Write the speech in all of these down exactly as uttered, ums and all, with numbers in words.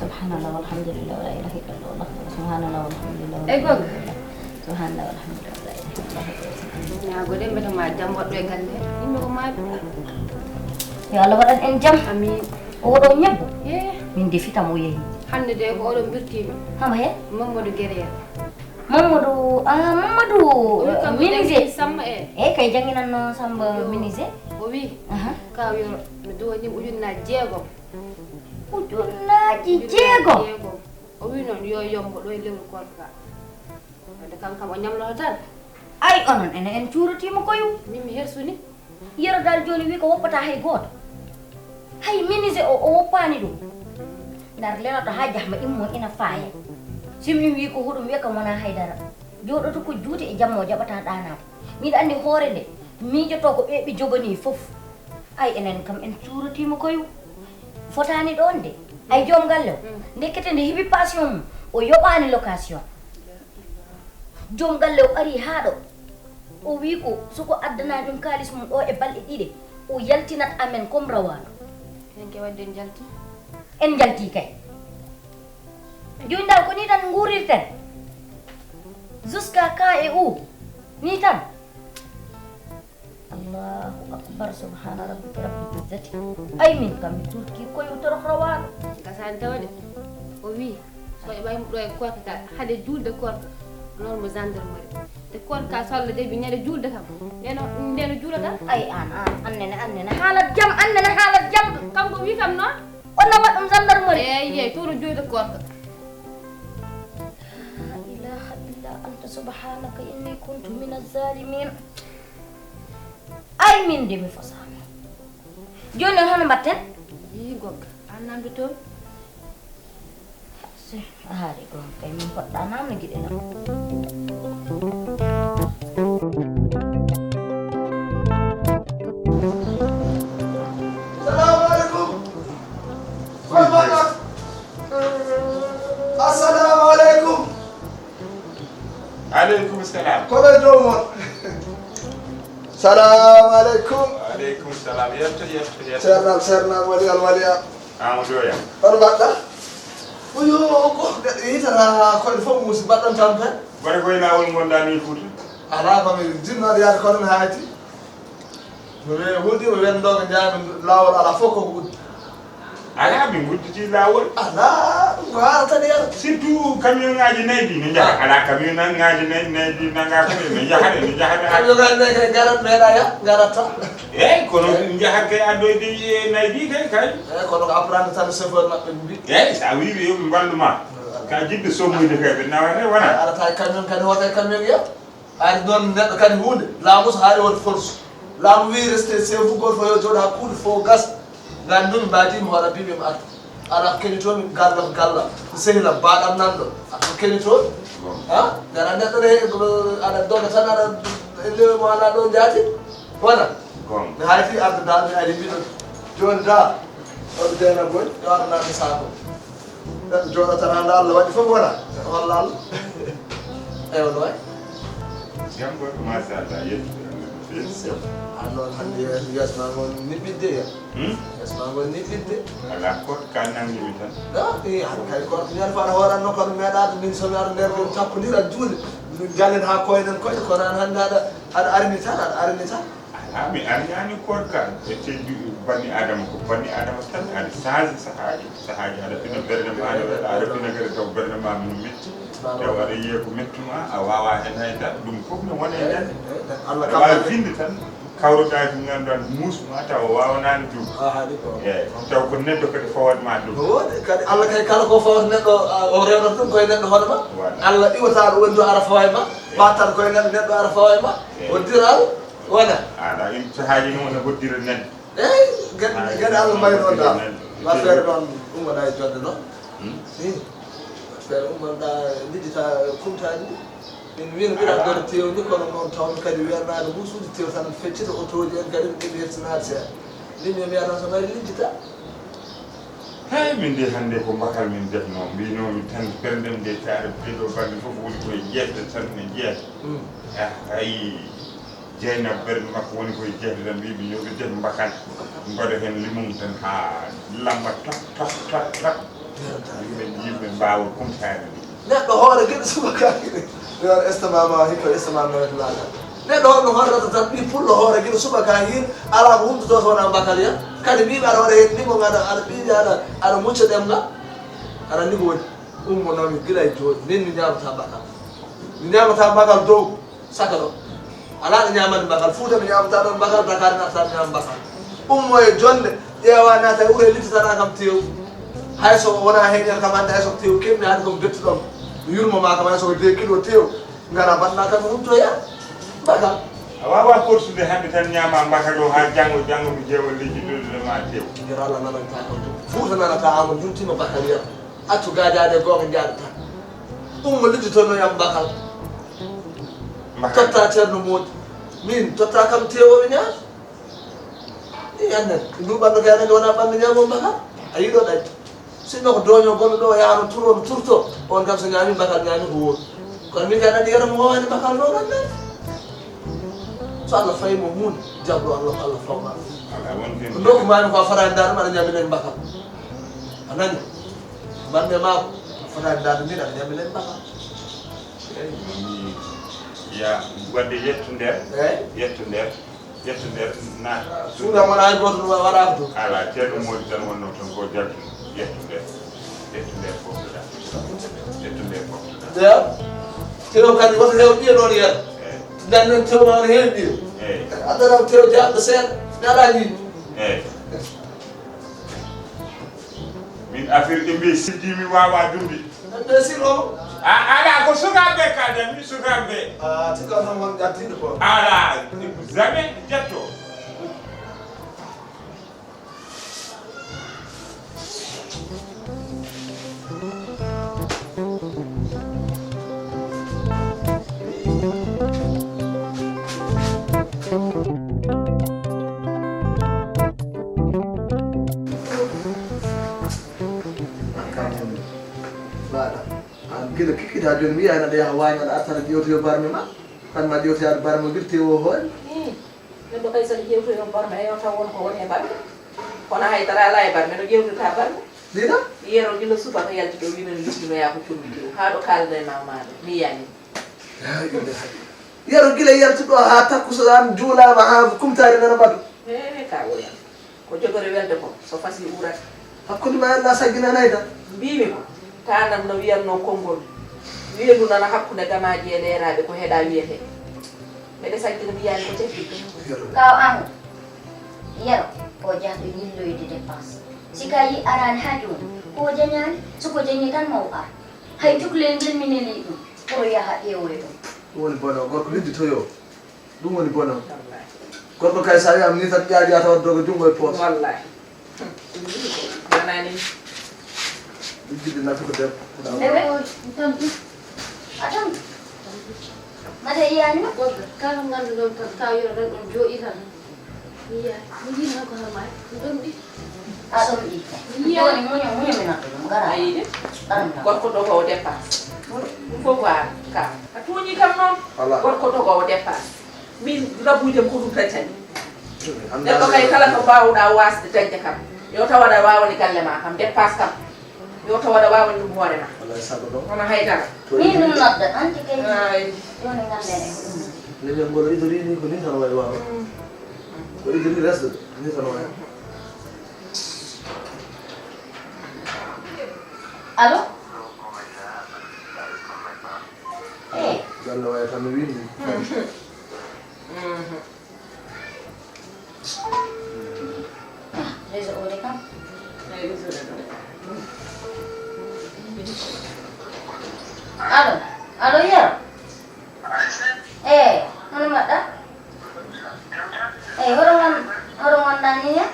سبحان الله والحمد لله ولا إله إلا الله والله أكبر. سبحان الله والحمد لله ولا إله إلا الله. سبحان الله والحمد لله ولا إله إلا الله والله أكبر. سبحان الله والحمد لله ولا إله إلا الله. سبحان الله والحمد لله ولا إله إلا الله. Ñaago de mbiyata ma jam waɗɗo e galle. Yimɓe ko maaɓe. Yo Allah waɗan en jam. Amiin. O waɗo ñebbo. Yee. Min defita mo yehi. Hannde de ko oɗon mbirtiiɓe. Hama he? Mamadou Guerrier. Mamadou, ah, Mamadou, o wi kam menuisier. Samba e. Eyi kay jannginanno Samba menuisier. O wi. Aha. Kaw Yoro, mi duwanima ujunnaaji jeegom. Ujunnaaji jeegom? Jeegom. O wi noon yo yombo ɗo e lewru koorka. Wadde kam kam o ñamloto tan. Ay onon ene en cuurotiima koyu. Min mi hersuni. Yero dal jooni wi ko woppata hay gooto. Hay menuisier o, o woppaani ɗum. Ndar leloto haa jahma immo ina faaya. So min wi ko hoɗum wiya kam wonaa hay dara. Jooɗoto ko juuti e jamma o jaɓata ɗaanaade. Miɗa anndi hoore nde miijoto ko ɓe ɓe joganii fof. Ay enen kam en cuurotiima koyu. Fotaani ɗoon de. Ay joom galle o. Ndekkete nde heɓi passion mum o yoɓaani location. Joom galle o ari haa ɗo. O wi ko soko addana ɗum kaalis mum ɗo e balɗe ɗiɗe o yaltinat amen comme rawaandu. Hanke wadde en jalti. En jalti kay. Jooni dal ko ni tan nguurirten. Jusqu'à quand et où? Ni tan. Allahu akbar, subhana rabbika rabbil izzati. Ay min kam mi turki koye torox rawaano. Gasani tawa de. O wi so e ɓay ɗo e koorka ka hade julde koorka. Noon mo gendarmerie. Te koorka so Allah jaɓi ñande julde kam. Ndeno ndeno juulata. Ay an an annene annene haalat jam annene haalat jam. Kanko wi kam noon. On nama ɗum gendarmerie. Eyi eyi toon o jooyta koorka. La ilaha illa anta subhanaka inni kuntu min azzalimin. Ay min de mi fosama. Joni noon hono mbatten? Yi gogga an namde toon. Si a haali ɗon kay min poɗɗa namde giɗe lam. Salamu aleykum. Koye mbaɗɗon? Assalamu aleykum. Aleykum salam. Kono e dow mon. Salamu aleykum. Aleykum salam. Yetto, yetto, yetto. Sernam, sernam, waliyal, waliyal. Amadou Oya. Hono mbaɗɗa? Oyo, ko neɗɗo yitata koye fof musi mbaɗɗon tampere. Mbaɗa koye laawol ngonɗa ni Fuuta? Alaa ko mi jinnoɗo yaade kono mi hayti. Mi we-, wondiima wenndoongo njaami laawol alaa fof koko uddi. Alaa, min ngudditi laawol. Alaa, ɗum ko haala tan yata. Surtout camion ŋaaji nayi ɗi ne njaha. Ah. Alaa, camion ŋaaji nayi, nayi ɗi nanngaa ko ne, ne njaha, ne njaha, ne Camion ŋaaji nayi kay ngarat meeɗa ya, ngarat tan. Eeyi, kono njaha kay addoyde e nayi ɗi kay, kay. Eeyi, kono ko apprendre tan chauffeur maɓɓe mbi. Eeyi, so a wii ɓe yo ɓe mballu ma. Ka jiɗɗo sommude kay, ɓe nawata wona. Arata e camion kadi, hoota e camion ya. Ari noon neɗɗo kadi huunde, laamu so haali won force. Laamu wii reste chef goto fof yo jooɗo haa kuuɗe fof gas. Nganndumi mbaadiimi hoore mbiimi mi arta. Alaa ko keñotoomi galla ko galla. Ko sehil am, baaɗam nan ɗo. Ko keñotoomi. Ha? Gara neɗɗo ne, aɗa doga tan, aɗa lewe mo alaa ɗo njaati. Wona? Mi hayti arde dal, mi ari mbiɗo jooni da. On deena boy, yo aɗa nanni saako. Neɗɗo jooɗata hannde Allah waɗi fof wona. Holla Allah. Ewa no wayi? Jam ko machallah, yetti Allah no feewi. An noon hannde yeeso, yeeso ma ngon niɓɓidde ya. Hmm? Yeeso ma ngon niɓɓidde. Alaa koto ka nanngumi tan. Da, eh, han kay koto ñande fana hooran no kono meeɗaade min so mi ara nder ɗum cappondira juuɗe. Min jalen haa koynen koyɗe kono an hannde aɗa, aɗa armi tan, aɗa armi tan. Alaa, mi arñaani koorka e teddu banni Aadama ko banni Aadama tan, aɗa saaji sahaaji, sahaaji aɗa fina ɓernde ma, aɗa, aɗa fina kadi taw ɓernde ma no metti, taw aɗa yiya ko metti ma, a waawaa heen hay dara, ɗum fof no wona e nder. Aɗa waawi finde tan, kawruɗaa ko ngannduɗaa muus ma taw o waawanaani ɗum. Eeyi, taw ko neɗɗo kadi fawat ma ɗum. No woodi, kadi Allah kay kala ko fawata neɗɗo, a, o rewnata ɗum koye neɗɗo hono ma. Voilà. Allah iwata ɗo woni ɗo ara fawa e ma, ɓattan koye neɗɗo, neɗɗo ara fawa e ma. Eeyi. O diral. Wona? Aɗa, ɗin sahaaji noon no hoddira neɗɗo. Eyi, gad-, gada Allah mbaynoɗa. Affaire noon ummoɗa e jonde noon. Hmm? Eyi. Affaire ummoɗa liɗɗita kumtaaji ɗi. Min wino mbiɗa ɓeyda teew ni, kono noon tawmi kadi wiyatnaaɗo muusuuji teew tan feccita, otooji en kadi no ɗeɓi hersinaade seeɗa. Min mi mbiyata so mari lijjita. Hey, min de hannde ko mbakal min defnoo. Mbinoomi tan ɓerndem de, caare ɗee ɗoo balɗe fof woni koye jeetde tan, ne jeeta. Hmm. Ah, hay Jeynaba ɓernde makko woni koye jeetde tan, mbiimi yo ɓe def mbakal, mbaɗa heen limon tan haa lamba tak, tak, tak, tak. Yimɓe, yimɓe mbaawa kumtaade ɗum. Neɗɗo hoore geɗe subaka hiɗe. Yo estomac ma hikka, estomac nawete laagal. Neɗɗo honno horrata tan ɓii pullo hoore geɗe subaka hiɗe, alaa ko humtotoo so wonaa mbakal ya. Kadi mbiimi aɗa waɗa heen limon, aɗa, aɗa ɓiiɓi, aɗa, aɗa mucca ɗemngal. Aɗa anndi ko woni? Ummo nawmi gila e jooni. Min mi ñaamataa mbakal. Mi ñaamataa mbakal dow. Saka ɗo. Alaa ɗo ñaamani mbakal. Fuuta mi ñaamata ɗon mbakal, Dakar naata mi ñaama mbakal. Ummo e jonde, ƴeewa naata e wuro e littitana kam teew. Hay so wonaa heen kam hannde, hay so ko teew keɓmi hannde ko mi bettuɗo mi. Mi yurmo ma kam hay so ko deux kilo teew. Ngara mbaɗna kam mi humtoya mbakal. A waawaa korsude hannde tan ñaama mbakal o haa janngo, janngo mi ƴeewa littitoyde ma teew. Nder Allah nananta kam ɗum. Fuuta nanata ama yurtima mbakal yam. Accu gaajaade e goonga njaada tan. Ummo littitono yam mbakal. Mbakal. Totta Ceerno Moodi. Min totta kam teew o mi ñaama. I annen, ndu ɓanndo kay annen wona ɓanndo ñaamo mbakal. A yiɗo ɗay. Sinno ko dooño gonɗo ɗo o yaha no turo, no turto. On kam so ñaami mbakal, ñaami ko wooɗi. Kono min kay aɗa anndi yero mi wowani mbakal ɗo ɗon de. So Allah fayi mo mun, jaɓɗo Allah ko Allah fawma. Alaa won heen. Ko ndokku mami ko a fotani ndaade mbaɗa ñaami nden mbakal. A nani? Bannde maako, a fotani ndaade min aɗa ñaami nden mbakal. Eey, mi ya waɗde yettu nder. Eey. Yettu nder. Ƴettu nder na. Suuda mon hay gooto ɗum waɗaaka ɗum. Alaa, ceerno Moodi tan wonnoo toon ko jaltu. Ƴettu nder. Ƴettu nder fof ɗa. Ƴettu nder fof ɗa. Ndeya. Tew kadi woto heew ɓiye noon yer. Eey. Nden noon tew ma on heewi ɓiye. Eey. Addanam tew jaabɗo seeɗa. Mi alaa yiide. Eey. Min affaire ɗi mbi sirji mi waawaa dumde. Ɓe siroo. A, alaa, ko sukaaɓe ka, de, mi sukaaɓe. A, tikka noon won ƴattiiɗo ko. Alaa, jamais ƴetto. An kam, baɗa. An gila kikkita jooni, mi yi'aani aɗa yaha waañ, aɗa arta aɗa ƴeewtoyo barme ma. Tan ma ƴeewtoyaade barme gila teewo hoore. Hmm. Neɗɗo kay so aɗa ƴeewtoyo barme, a yewta won ko woni e barme. Kono hay dara alaa e barme, no ƴeewtata barme. Ɗiɗa? Yero gila subaka yalti ɗo, wii men ligginoyaa ko commi teew. Haa ɗo kaalde ma maaɗa, mi yi'aani. Laa ilaaha illa. Yero gila yalti ɗo haa takkusaan juulaama, haa kumtaari nana ɓadu. He, ka woyan. Ko jogori welde ko, so fasi uurata. Hakkunde ma e Allah sagginaanay tan. Mbiimi ko, tanam no wiyatnoo konngol. Weendu nana hakkunde gamaaji e leeraaɓe, ko heɗa wiyetee. Mbeɗe saggina mi yiyaani ko cekki. Kaw an, yero, ko jahɗo yilloyde dépense. Si ka yi araani haa jooni, ko jañaani, so ko jañi tan maw ar. Hay cukalel ngel mi nelii ɗum, pour yaha ƴeewoya ɗum. Ɗum woni bono, gorko liggitoyo. Ɗum woni bono. Wallaahi. Gorko kay, so a wiyaama nii tan, ƴaaƴaa tawa dogo junngo e poos. Wallaahi. Wonaa nii. Ɗum jiɗde nafi ko debbo. Ewe, tampi. A tampi. Mata yiyaani ma? Gorko, kala ko ngannduɗon tan, taw yo tan ɗon jooɗi tan. Mi yiya, mi yiyi tan ko hoore maa, mi ɗomɗi. A ɗomɗi. Iya. Woni muño, muño mi nodda ɗum, gara. A yiɗi? Gara mi nodda. Gorko dogoowo dépense. Ɗum fof ko an, ka. A tooñii kam noon. Alaa. Gorko dogoowo dépense. Min, rabuuje am ko ɗum tan cani. Neɗɗo kay, kala ko mbaawɗaa waasde dañde kam, yo taw aɗa waawani galle maa kam, dépense kam. Yo taw aɗa waawani ɗum hoore maa. Alaa e sago ɗo. Kono hay dara. Min ɗum nodda, anti kay. Ay. Jooni ngannden e ko ɗum. Leñol ngol o idorii nii ko nii tan wayi waawa. Mm. O idorii resde nii tan wayi. Allo? Eh. Galle waya tan no winndi. Mhm. Ah, réseau o de kam. Allo, allo, Yero? Eh, hono mbaɗɗa? Eh, hoɗo ngon-, hoɗo ngonɗa ni he?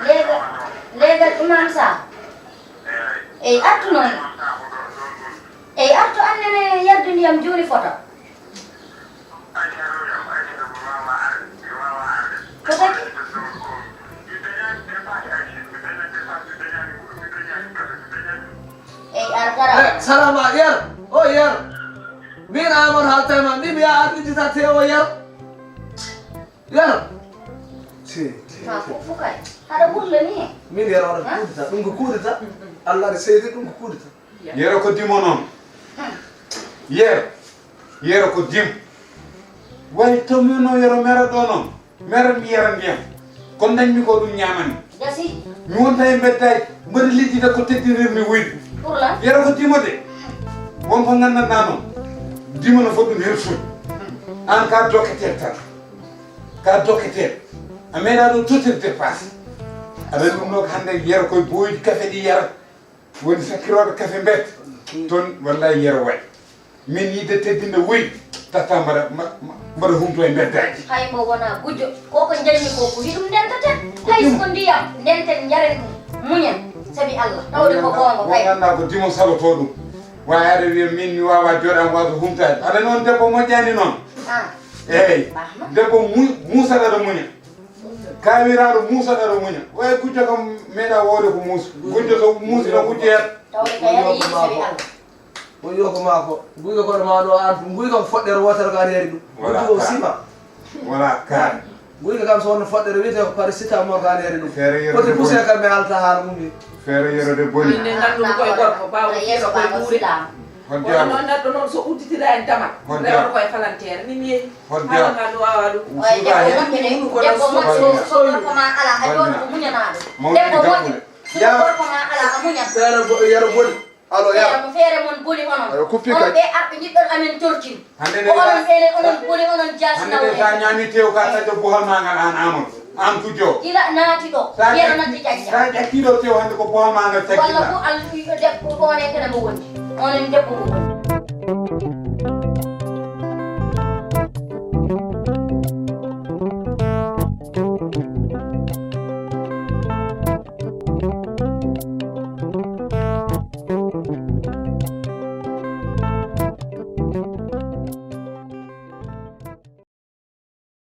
Leegal, leegal Imam Sa. Joni fota. Ko taki? Ey, ar gara. Eh, salama, yer. O yer. Min Amar halta ma, min ya ardi jita te o yer. Yer. Ti, ti, Ma ti. Ko fukay. Hada bulle ni. Min yer on kudita, ɗum ko kudita. Allah da sai dai ɗum ko kudita. Yero ko dimo noon. Yero. Yero ko dim. Way to mi no yero mera ɗo noon. Mera mi yera ndiyam. Ko dañmi ko ɗum ñaamani. Gasi. Mi wonta e mbeddaaji. Mboɗo liggida ko teddinirmi wuyde. Pour lan? Yero ko dimo de. Won ko nganndanɗaa noon. Dimo no foti ɗum hersude. Aan ka dokketeeɗo tan. Ka dokketeeɗo. A meeɗaa ɗo tottirde paas. Aɗa ɗum ɗo ko hannde yero koye booyɗi kafe ɗi yara. Woni sakkirooɓe kafe mbet. Toon wallahi yero waɗi. Min yiɗde teddinde woy. Tata mbaɗa, ma-, ma-, mbaɗa humto e mbeddaaji. Hay mo wona gujjo. Ko ko njanmi ko, ko hiɗum ndentata. Hay so ko ndiyam, ndenten njaren ɗum. Muñen, sabi Allah. Tawde ko goonga kay. Mo ngannduɗaa ko dimo salotoo ɗum. Waawi aɗa wiya min mi waawaa jooɗaade, mi waawaa humtaade. Aɗa noon debbo moƴƴaani noon. Ah. Eey. Baax na. Debbo mu-, muusaɗo aɗa muña. Kaawiraaɗo muusaɗo aɗa muña. Way gujjo kam meeɗaa woowde ko muusa. Gujjo so muusi tan gujjo yiyata. Tawde kay aɗa yiɗi sabi Allah. Woni yo ko maa ko. Guyka kono maa ɗo aan, guyka ko foɗɗere wootere ko aneeri ɗum. Wala woni ko kaari. Sima. Wala kaari. Guyka kam so wonno foɗɗere wiyetee ko paracétamol ko aneeri ɗum. Feere yero poti de poussé boni. Kam mi haalta haala mum ni. Feere yero de boni. Min ne nganndu koye gorko, ɓaawo ko fiira koye duure. Hol kono jaabo. Noon neɗɗo noon so udditira en damal, hol jaabo. Rewata koye falanteere. Min yehi. Hol jaabo. Haala ka mi waawaa ɗum. Suuɗa heen. Debbo moƴƴo, so gorko ma alaa, a jooɗo ko muñanaaɗo. Mawɗi debbo moƴƴo, gaɓɓude. So gorko ma alaa, a muñan. Feere bo-, yero boni. Alo, feere yero. Mo feere mon boni onon. Ayo, kuppi onon kadi. Ɓe arɓe njiɗɗon amen torkin. Hannde ko de onon sa-, ɓeene, onon boni, onon jaasi hannde de nawle. Sa ñaami tew ka taƴo bohal ma ngal aan Amadou. Aan gujjo. Gila naati ɗo, sa yero ƴak-, natti ƴaƴƴa. Sa ƴakki ɗo tew hannde ko bohal ma ngal walla caggiɗa. Ko al-, debbo onon kene mo wondi. Onon debbo mo wondi.